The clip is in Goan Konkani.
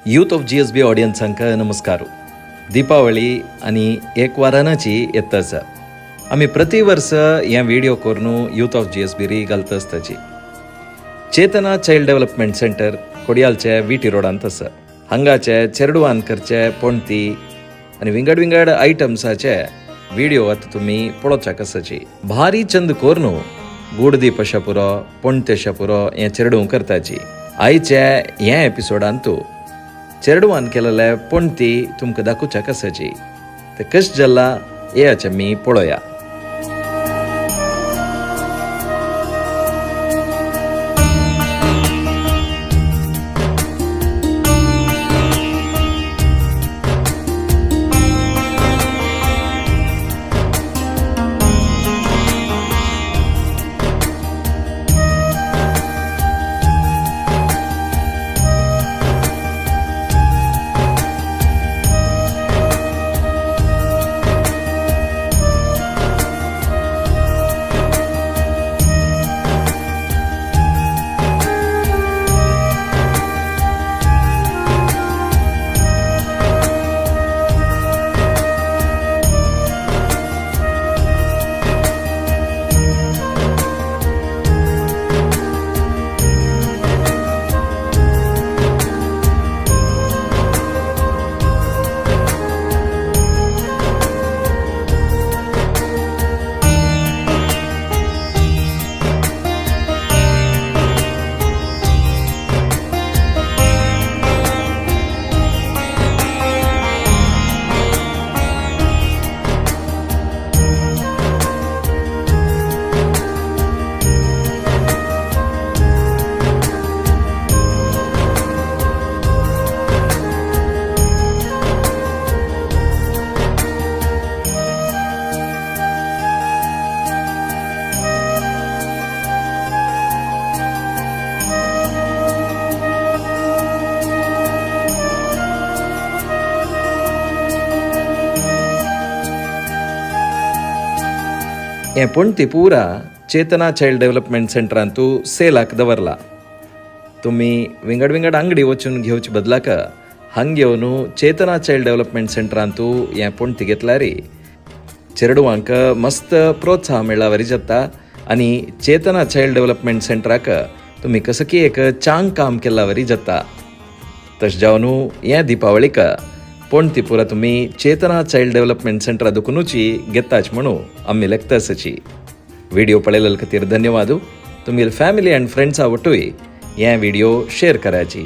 यूथ ऑफ जीएसबी ऑडियन्सांक नमस्कार. दीपावली आनी एक वारानाची येता आसा. आमी प्रति वर्स हे व्हिडिओ करून यूथ ऑफ जीएसबी री घालता आसताची. चेतना चायल्ड डेव्हलपमेंट सेंटर कोडियालचे व्ही टी रोडांत आसा. हांगाचे चेरडुवान करचे पणती आनी विंगड विंगड आयटम्साचे व्हिडिओ आतां तुमी पळोवच्याक आसाची. भारी चंद कोरून गूडदीप अशें पुरो, पणते अशें पुरो हें चेरडूं करताची. आयचे हे एपिसोडांतू चेरडुवान केलेले पणती तुमकां दाखोवच्याक आसाची. ते कशें जाला हें आमी पळोवया. हें पणती पुरा चेतना चायल्ड डेव्हलपमेंट सेंटरांतू सेलाक दवरला. तुमी विंगड विंगड अंगडी वचून घेवचे बदलाक हांग येवन चेतना चायल्ड डेव्हलपमेंट सेंटरांतू हें पणती घेतल्यार चेरडुवांक मस्त प्रोत्साहन मेळ्ळा वरी जाता आनी चेतना चायल्ड डेव्हलपमेंट सेंटराक तुमी कसं की एक चांग काम केल्ला वरी जाता. तशें जावन हे दिपावळीक पणती पुरा तुमी चेतना चायल्ड डेव्हलपमेंट सेंटरा दुकुनूची घेताच म्हणून आमी लेखता आसाची. व्हिडिओ पळयलेले खातीर धन्यवाद. तुमगेले फॅमिली आनी फ्रेंड्सा वटूय हे व्हिडिओ शेअर करायची.